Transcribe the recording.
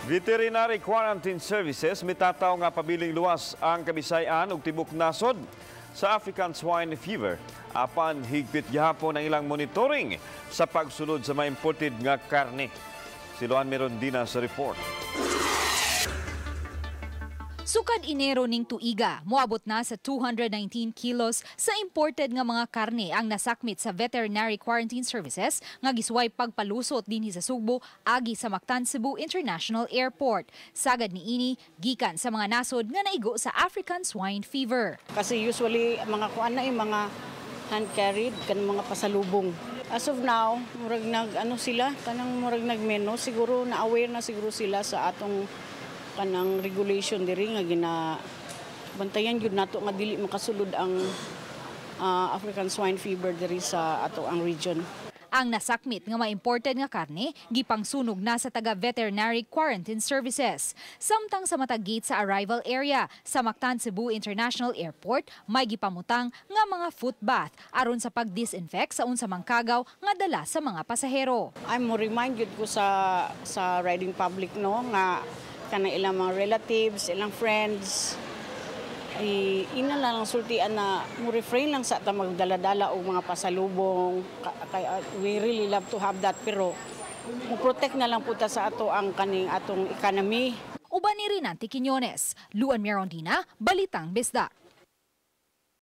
Veterinary Quarantine Services mitataw nga pabiling luwas ang Kabisayan ug tibok nasod sa African Swine Fever, apan higpit gihapon ang ilang monitoring sa pagsulod sa mga imported nga karne. Si Luan Mirondina sa report. Sukad Enero ning tuiga, moabot na sa 219 kilos sa imported nga mga karne ang nasakmit sa Veterinary Quarantine Services nga gisuway pagpalusot dinhi sa Sugbo agi sa Mactan Cebu International Airport. Sagad niini gikan sa mga nasod nga naigo sa African Swine Fever. Kasi usually mga kuan na yung mga hand carried kan mga pasalubong. As of now, murag nag ano sila, kanang murag nagmeno, siguro na aware na siguro sila sa atong kanang regulation diri nga gina bantayan gyud nato nga dili makasulod ang African Swine Fever diri sa ato ang region. Ang nasakmit nga ma-imported nga karne gipangsunog na sa taga Veterinary Quarantine Services. Samtang sa matag gate sa arrival area sa Mactan Cebu International Airport, may gipamutang nga mga foot bath aron sa pag-disinfect sa unsa mang kagaw nga dala sa mga pasahero. I'm mo remind gyud ko sa riding public, no, nga kanang ilang mga relatives, ilang friends, ina lang sultian na mo refrain lang sa ta magdala-dala og mga pasalubong. Kay we really love to have that, pero mo protect na lang puta sa ato ang kaning atong economy. Uban ni Rinante Quiñones, Luan Mirondina, Balitang Bisdak.